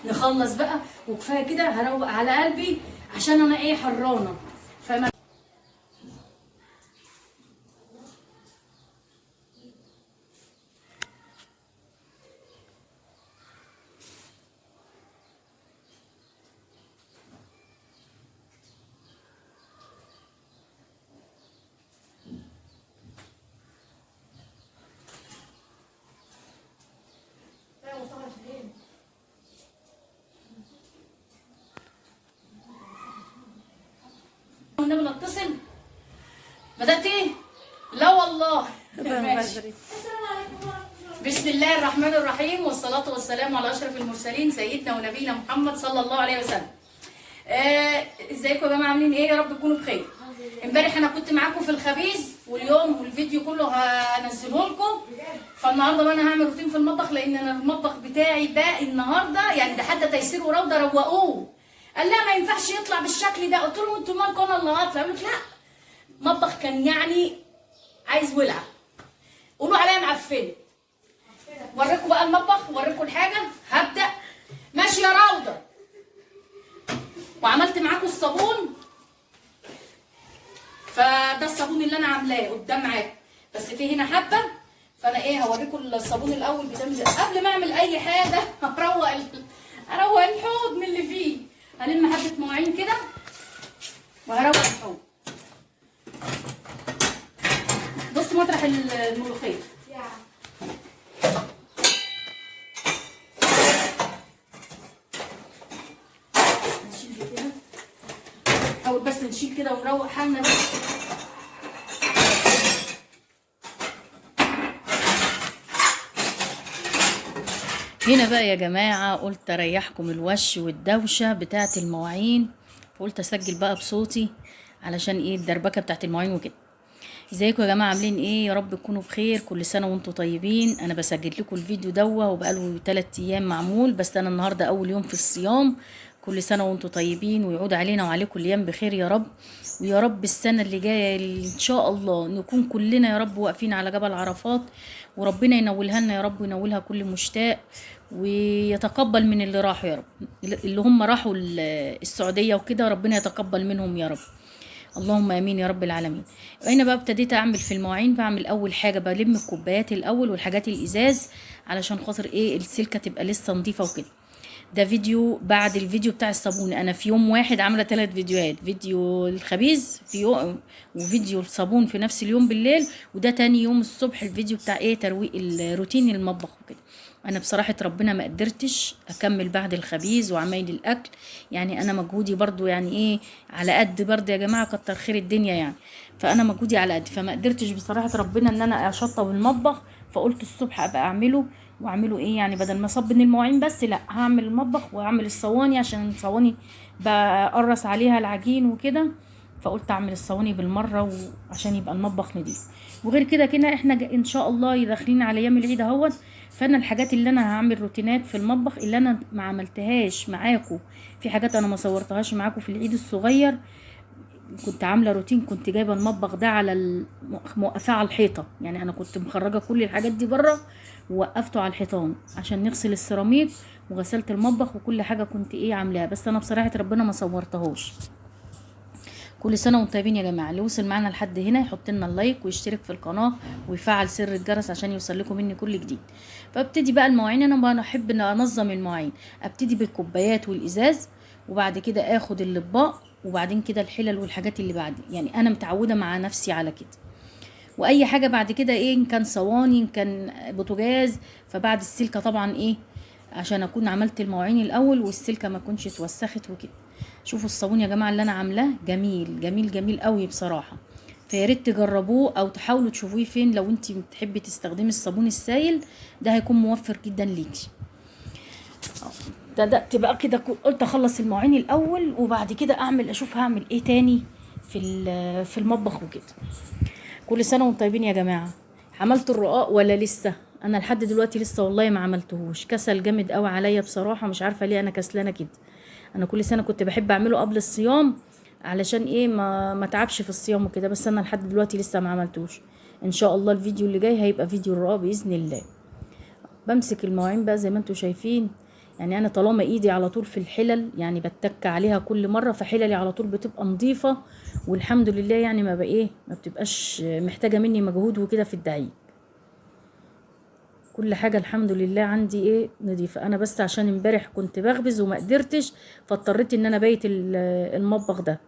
نخلص بقى وكفاية كده، هروق على قلبي عشان انا ايه حرانه. فما والنبي نتصل. بدأت ايه؟ لا والله. ماشي. بسم الله الرحمن الرحيم، والصلاة والسلام على أشرف المرسلين سيدنا ونبينا محمد صلى الله عليه وسلم. ازيكم يا جماعة، عاملين ايه؟ يا رب تكونوا بخير. امبارح انا كنت معاكم في الخبيز، واليوم والفيديو كله هنزله لكم. فالنهارده بقى انا هعمل روتين في المطبخ، لان انا المطبخ بتاعي باقي النهارده، يعني ده حتى تيسير وروضه روقوه. قال لا ما ينفعش يطلع بالشكل ده. قلت لهم انتوا مالكم، انا اللي هطلع. قالوا لا، مطبخ كان يعني عايز ولعه، قولوا عليا معفنه. وريكم بقى المطبخ، وريكم الحاجة. هبدا ماشي يا روضة. وعملت معاكم الصابون، فده الصابون اللي انا عاملاه قدام معاكم، بس في هنا حبه. فانا ايه هوريكم الصابون الاول بيتعمل قبل ما اعمل اي حاجة. اروق الحوض من اللي فيه. هلم حبه مواعين كده وهروق الحوض. بص مطرح الملوخية. نشيل كده اول، بس نشيل كده ونروق حالنا بس. هنا بقى يا جماعة قلت اريحكم الوش والدوشه بتاعه المواعين، فقلت اسجل بقى بصوتي علشان ايه الدربكه بتاعه المواعين وكده. ازيكم يا جماعة، عاملين ايه؟ يا رب تكونوا بخير، كل سنة وانتم طيبين. انا بسجل لكم الفيديو دوا وبقاله 3 ايام معمول، بس انا النهارده اول يوم في الصيام. كل سنة وانتم طيبين، ويعود علينا وعليكم الايام بخير يا رب. ويا رب السنة اللي جاية ان شاء الله نكون كلنا يا رب واقفين على جبل عرفات، وربنا ينولها لنا يا رب، وينولها كل مشتاق، ويتقبل من اللي راحوا يا رب، اللي هم راحوا السعودية وكده، ربنا يتقبل منهم يا رب، اللهم امين يا رب العالمين. هنا بقى ابتديت اعمل في المواعين. بعمل اول حاجة بلم الكوبايات الاول والحاجات الازاز علشان خاطر ايه السلكه تبقى لسه نظيفة وكده. ده فيديو بعد الفيديو بتاع الصابون. انا في يوم واحد عامله 3 فيديوهات، فيديو الخبيز في يوم، وفيديو الصابون في نفس اليوم بالليل، وده تاني يوم الصبح الفيديو بتاع ايه ترويق الروتين المطبخ وكده. انا بصراحة ربنا ما قدرتش اكمل بعد الخبيز وعمايل الاكل، يعني انا مجهودي برضو يعني ايه على قد برضو يا جماعة، كتر خير الدنيا يعني، فانا مجهودي على قد، فما قدرتش بصراحة ربنا ان انا اشطب المطبخ. فقلت الصبح ابقى اعمله، واعمله ايه يعني بدل ما اصبن المواعين بس، لا هعمل المطبخ واعمل الصواني، عشان الصواني بقرص عليها العجين وكده، فقلت اعمل الصواني بالمرة وعشان يبقى المطبخ نضيف. وغير كده كده احنا ان شاء الله داخلين على ايام العيد اهوت، فانا الحاجات اللي انا هعمل روتينات في المطبخ اللي انا ما عملتهاش معاكم، في حاجات انا ما صورتهاش معاكم في العيد الصغير، كنت عامله روتين، كنت جايبه المطبخ ده على موقفاه على الحيطة، يعني انا كنت مخرجه كل الحاجات دي بره ووقفته على الحيطان عشان نغسل السيراميك، وغسلت المطبخ وكل حاجة كنت ايه عاملاها، بس انا بصراحة ربنا ما صورتهوش. كل سنة وانتم طيبين يا جماعة. اللي وصل معانا لحد هنا يحط لنا اللايك ويشترك في القناة ويفعل سر الجرس عشان يوصل لكم مني كل جديد. فابتدي بقى المواعين. انا بقى احب ان انظم المواعين، ابتدي بالكوبايات والازاز، وبعد كده اخد الاطباق، وبعدين كده الحلل والحاجات اللي بعد، يعني انا متعوده مع نفسي على كده. واي حاجة بعد كده ايه، ان كان صواني ان كان بوتاجاز، فبعد السلكه طبعا ايه عشان اكون عملت المواعين الاول والسلكه ما تكونش اتوسخت وكده. شوفوا الصابون يا جماعة اللي انا عاملاه جميل جميل جميل قوي بصراحة، فيا ريت تجربوه او تحاولوا تشوفوه فين لو انت بتحبي تستخدمي الصابون السايل ده، هيكون موفر جدا ليكي. بدأت بقى كده، قلت اخلص المواعين الاول وبعد كده اعمل اشوف هعمل ايه تاني في المطبخ وكده. كل سنة وانتم طيبين يا جماعة. عملت الرقاق ولا لسه؟ انا لحد دلوقتي لسه والله ما عملتهوش، كسل جامد قوي عليا بصراحة، مش عارفه ليه انا كسلانه كده. انا كل سنة كنت بحب اعمله قبل الصيام علشان ايه ما تعبش في الصيام وكده، بس انا لحد دلوقتي لسه ما عملتوش. ان شاء الله الفيديو اللي جاي هيبقى فيديو الرقاق باذن الله. بمسك المواعين بقى زي ما انتم شايفين، يعني انا طالما ايدي على طول في الحلل، يعني بتك عليها كل مرة، فحللي على طول بتبقى نظيفة والحمد لله. يعني ما بقى ايه، ما بتبقاش محتاجه مني مجهود وكده في الدعيك. كل حاجة الحمد لله عندي ايه نظيفة. انا بس عشان امبارح كنت بخبز وما قدرتش، فاضطريت ان انا بيت المطبخ ده،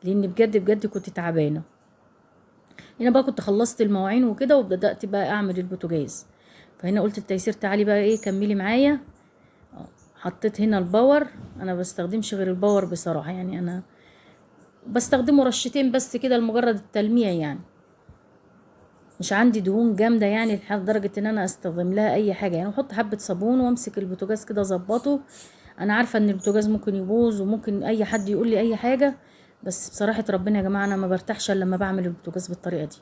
لان بجد بجد كنت تعبانة. هنا بقى كنت خلصت المواعين وكده، وبدات بقى اعمل البوتاجاز. فهنا قلت لتيسير تعالي بقى ايه كملي معايا. حطيت هنا الباور، انا بستخدمش غير الباور بصراحة، يعني انا بستخدمه رشتين بس كده لمجرد التلميع، يعني مش عندي دهون جامدة يعني لدرجة ان انا استخدم لها اي حاجة. يعني احط حبه صابون وامسك البوتاجاز كده اظبطه. انا عارفه ان البوتاجاز ممكن يبوظ وممكن اي حد يقول لي اي حاجة، بس بصراحة ربنا يا جماعة انا ما برتاحش الا لما بعمل البوتاجاز بالطريقة دي.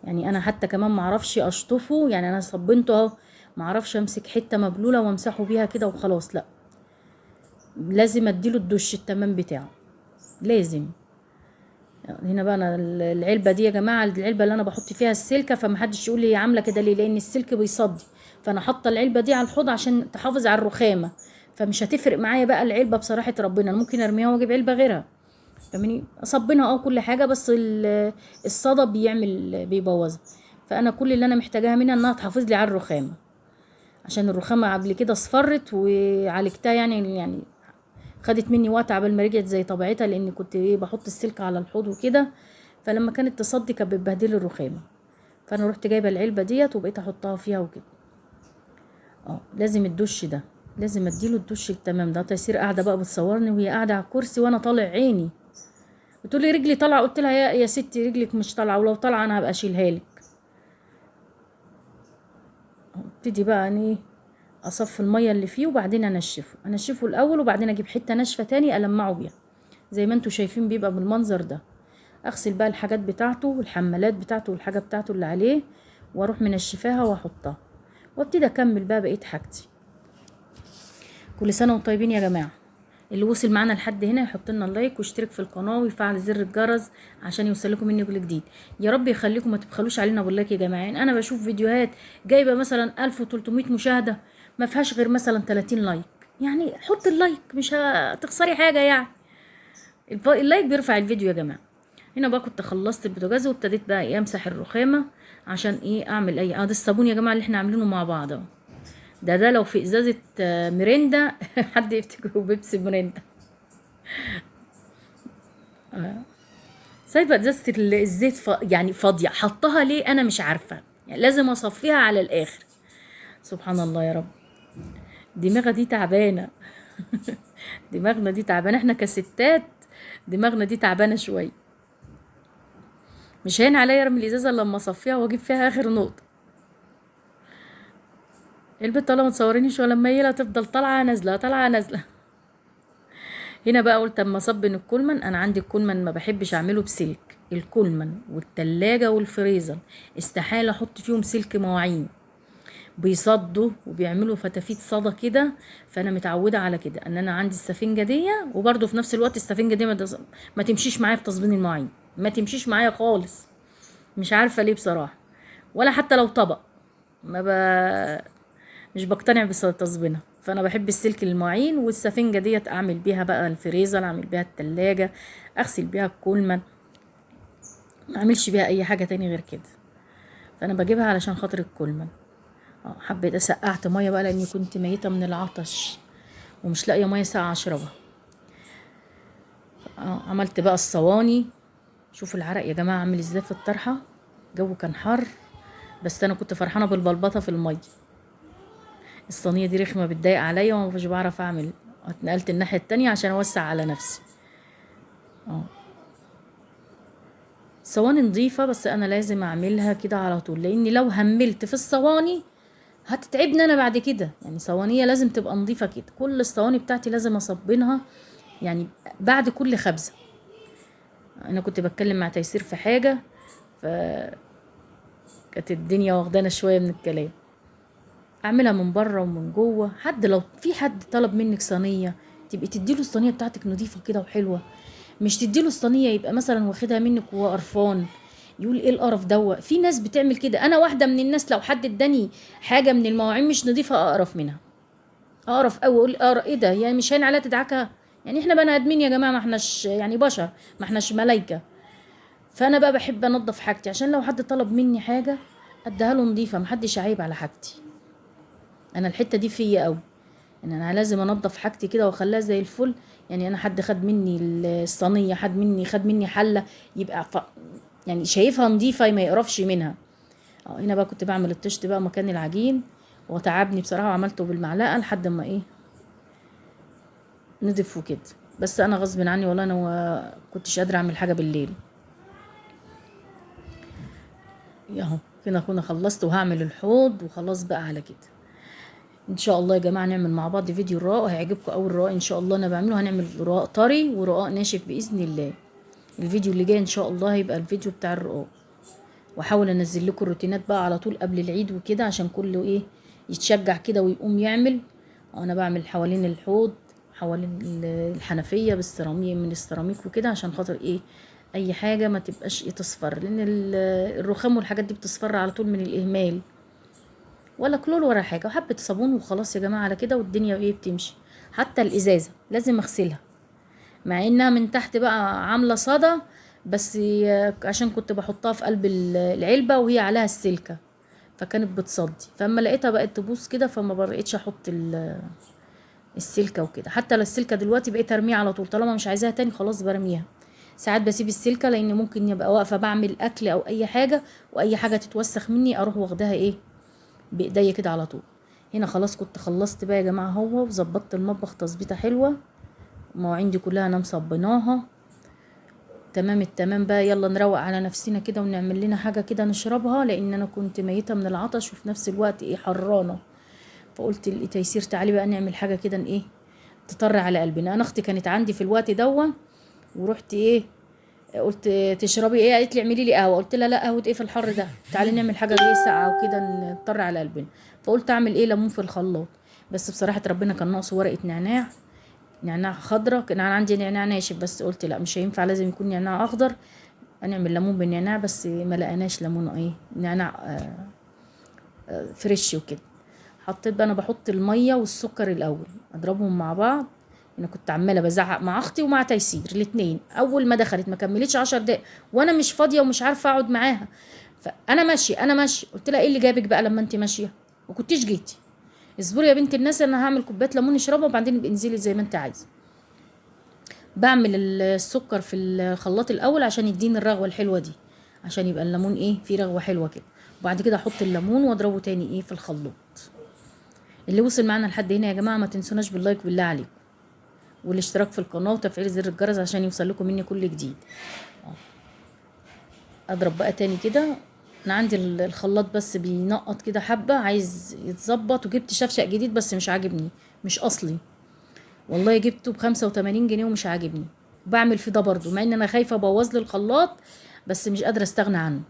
يعني انا حتى كمان ما اعرفش اشطفه، يعني انا صبنته اهو، ما اعرفش امسك حتة مبلوله وامسحه بيها كده وخلاص، لا لازم اديله الدش التمام بتاعه لازم. هنا بقى انا العلبة دي يا جماعة، العلبة اللي انا بحط فيها السلكه، فمحدش يقول لي هي عامله كده ليه، لان السلك بيصدي، فانا حاطه العلبة دي على الحوض عشان تحافظ على الرخامه، فمش هتفرق معايا بقى العلبة بصراحة ربنا، انا ممكن ارميها واجيب علبة غيرها، فاهماني؟ اصبنها كل حاجة، بس الصدى بيبوظها. فانا كل اللي انا محتاجاها منها انها تحافظ لي على الرخامه، عشان الرخامه قبل كده اصفرت وعالجتها، يعني خدت مني وقت عبال ما رجعت زي طبيعتها، لان كنت ايه بحط السلك على الحوض وكده، فلما كانت تصدي كانت بتبهدل الرخامه. فانا رحت جايبه العلبة ديت وبقيت احطها فيها وكده. لازم الدش ده، لازم اديله الدش التمام ده. تيسير قاعدة بقى بتصورني وهي قاعدة على الكرسي وانا طالع عيني، بتقول لي رجلي طالعه، قلت لها يا ستي رجلك مش طالعه، ولو طالعه انا هبقى اشيلها لك. ابتدي بقى ايه اصفي المية اللي فيه وبعدين انشفه، انشفه الاول وبعدين اجيب حتة ناشفة تاني المعه بيها زي ما انتوا شايفين بيبقى بالمنظر ده. اغسل بقى الحاجات بتاعته والحمالات بتاعته والحاجة بتاعته اللي عليه، واروح منشفاها واحطها، وابتدي اكمل بقى بقية حاجتي. كل سنة وانتم طيبين يا جماعة. اللي وصل معانا لحد هنا يحط لنا ال like ويشترك في القناة ويفعل زر الجرس عشان يوصل لكم مني كل جديد. يا رب يخليكم ما تبخلوش علينا بال like يا جماعة. يعني انا بشوف فيديوهات جايبه مثلا 1300 مشاهده ما فيهاش غير مثلا 30 like، يعني حط ال like مش هتخسري حاجة، يعني ال like بيرفع الفيديو يا جماعة. هنا بقى كنت خلصت البوتاجاز وابتديت بقى ايه امسح الرخامه عشان ايه اعمل اي ده الصابون يا جماعة اللي احنا عاملينه مع بعض اهو. ده لو في ازازة ميريندا حد يفتكره بيبسي ميريندا. سايبه ازازة الزيت يعني فاضية، حطها ليه انا مش عارفه، يعني لازم اصفيها على الاخر. سبحان الله يا رب، دماغه دي تعبانة دماغنا دي تعبانة، احنا كستات دماغنا دي تعبانة شوية. مش هين عليا ارمي الازازه لما اصفيها واجيب فيها اخر نقطة. البت طالما ما تصورينيش ولا ميله تفضل طالعه نازله طالعه نازله. هنا بقى قلت اما اصبن الكولمن، انا عندي الكولمن ما بحبش اعمله بسلك، الكولمن والتلاجة والفريزر استحالة احط فيهم سلك مواعين، بيصدوا وبيعملوا فتافيت صدى كده، فانا متعوده على كده ان انا عندي السفنجه دي، وبرده في نفس الوقت السفنجه دي ما تمشيش معايا في تصبين المواعين، ما تمشيش معايا خالص، مش عارفه ليه بصراحة، ولا حتى لو طبق ما مش بقتنع بتصبينها. فانا بحب السلك للمواعين، والسفنجه ديت اعمل بيها بقى الفريزر، اعمل بيها التلاجة، اغسل بيها الكولمن، ما اعملش بيها اي حاجة تاني غير كده. فانا بجيبها علشان خاطر الكولمن. حبيت سقعت مية بقى لاني كنت ميته من العطش ومش لاقيه مية ساقعه اشربها. عملت بقى الصواني. شوفوا العرق يا جماعة عامل ازاي في الطرحة، الجو كان حر بس انا كنت فرحانة بالبلبطه في المية. الصينية دي رخمة بتضايق عليا وما مش بعرف اعمل، اتنقلت الناحية التانية عشان اوسع على نفسي. صواني نظيفة بس انا لازم اعملها كده على طول، لاني لو هملت في الصواني هتتعبني انا بعد كده. يعني صوانيه لازم تبقى نظيفة كده، كل الصواني بتاعتي لازم اصبنها يعني بعد كل خبزه. انا كنت بتكلم مع تيسير في حاجة فكانت الدنيا واخدانا شوية من الكلام. اعملها من بره ومن جوه. حد لو في حد طلب منك صينية تبقي تديله الصينية بتاعتك نظيفة كده وحلوه، مش تديله الصينية يبقى مثلا واخدها منك وهو قرفان يقول ايه القرف دوت. في ناس بتعمل كده، انا واحدة من الناس لو حد اداني حاجة من المواعين مش نظيفة اقرف منها. اقرف قوي، اقول اقرف ايه ده، يعني مش هين عليها تدعكها؟ يعني احنا بني ادمين يا جماعة، ما احناش يعني بشر، ما احناش ملايكة. فانا بقى بحب انضف حاجتي عشان لو حد طلب مني حاجة اديها له نظيفة، محدش عيب على حاجتي. انا الحتة دي فيا قوي، ان انا لازم انضف حاجتي كده واخليها زي الفل. يعني انا حد خد مني الصينية، حد مني خد مني حله، يبقى يعني شايفها نظيفة ما يقرفش منها. هنا بقى كنت بعمل الطشت بقى مكان العجين، وتعبني بصراحة وعملته بالمعلقه لحد ما ايه نضف وكده. بس انا غصب عني والله، انا ما كنتش قادرة اعمل حاجة بالليل. اهو كده كنا خلصت، وهعمل الحوض وخلاص بقى على كده. ان شاء الله يا جماعة نعمل مع بعض فيديو الرقاق، هيعجبكم قوي الرقاق ان شاء الله. انا بعمله، هنعمل رقاق طري ورقاق ناشف باذن الله. الفيديو اللي جاي ان شاء الله هيبقى الفيديو بتاع الرقاق، واحاول انزل لكم الروتينات بقى على طول قبل العيد وكده، عشان كله ايه يتشجع كده ويقوم يعمل. انا بعمل حوالين الحوض، حوالين الحنفية بالسيراميك، من السيراميك وكده، عشان خاطر ايه اي حاجة ما تبقاش ايه تصفر، لان الرخام والحاجات دي بتصفر على طول من الاهمال. ولا كلور ولا حاجة، وحبه صابون وخلاص يا جماعة على كده، والدنيا ايه بتمشي. حتى الازازه لازم اغسلها، مع انها من تحت بقى عامله صدى، بس عشان كنت بحطها في قلب العلبة وهي عليها السلكه فكانت بتصدي، فاما لقيتها بقت تبوظ كده فما بقيتش احط السلكه وكده. حتى لو السلكه دلوقتي بقيت ارميها على طول، طالما مش عايزاها تاني خلاص برميها. ساعات بسيب السلكه لان ممكن يبقى واقفة بعمل اكل او اي حاجة، واي حاجة تتوسخ مني اروح واخداها ايه بايديا كده على طول. هنا خلاص كنت خلصت بقى يا جماعة هو، وظبطت المطبخ تظبيطه حلوة، المواعين دي كلها انا مصبناها تمام التمام بقى. يلا نروق على نفسنا كده ونعمل لنا حاجة كده نشربها، لان انا كنت ميته من العطش وفي نفس الوقت ايه حرانه. فقلت لتيسير تعالي بقى نعمل حاجة كده ايه تطر على قلبنا. انا اختي كانت عندي في الوقت دوا، ورحت ايه قلت تشربي ايه، قالت لي اعملي لي قهوة، قلت لها لا قهوة ايه في الحر ده، تعالي نعمل حاجة ايه ساقعه وكده نطر على قلبنا. فقلت اعمل ايه ليمون في الخلاط، بس بصراحة ربنا كان ناقصه ورقة نعناع، نعناع خضرة، كان عندي نعناع ناشف بس قلت لا مش هينفع، لازم يكون نعناع اخضر، هنعمل ليمون بالنعناع، بس ما لقيناش ليمون ايه نعناع فريش وكده. حطيت بقى، انا بحط المية والسكر الاول اضربهم مع بعض. انا كنت عماله بزعق مع اختي ومع تيسير الاثنين، اول ما دخلت ما كملتش 10 دقايق وانا مش فاضية ومش عارفه اقعد معاها، فانا ماشية انا ماشية. قلت لها ايه اللي جابك بقى لما انت ماشية؟ ما كنتيش جيتي، اصبري يا بنت الناس انا هعمل كوباية ليمون اشربها وبعدين ابقي انزلي زي ما انت عايزه. بعمل السكر في الخلاط الاول عشان يديني الرغوه الحلوة دي، عشان يبقى الليمون ايه فيه رغوه حلوة كده، وبعد كده احط الليمون واضربه تاني ايه في الخلاط. اللي وصل معانا لحد هنا يا جماعة ما تنسوناش بال like بالله عليكم، والاشتراك في القناة وتفعيل زر الجرس عشان يوصل لكم مني كل جديد. اضرب بقى تاني كده، انا عندي الخلاط بس بينقط كده حبه، عايز يتظبط، وجبت شفشق جديد بس مش عاجبني، مش اصلي والله، جبته ب85 جنيه ومش عاجبني. بعمل في ده برضو مع ان انا خايفة ابوظ لي الخلاط، بس مش قادرة استغنى عنه.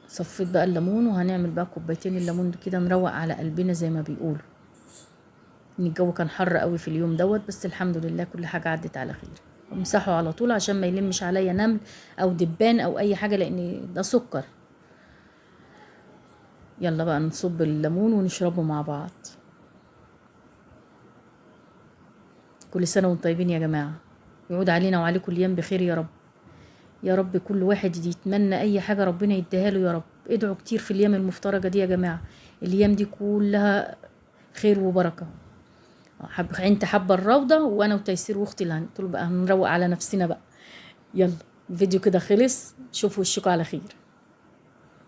صفيت بقى الليمون، وهنعمل بقى كوبايتين الليمون كده نروق على قلبنا زي ما بيقولوا. ان الجو كان حر قوي في اليوم دوت، بس الحمد لله كل حاجة عدت على خير. امسحه على طول عشان ما يلمش عليا نمل او دبان او اي حاجة، لان ده سكر. يلا بقى نصب الليمون ونشربه مع بعض. كل سنة وانتم طيبين يا جماعة، يعود علينا وعليكم الايام بخير يا رب. يا رب كل واحد يتمنى اي حاجة ربنا يديها له يا رب. ادعوا كتير في الايام المفترجه دي يا جماعة، الايام دي كلها خير وبركة. انت حابة الروضة، وانا وتيسير واختي اللي هنقول بقى هنروق على نفسنا بقى. يلا الفيديو كده خلص، شوفوا وشكوا على خير.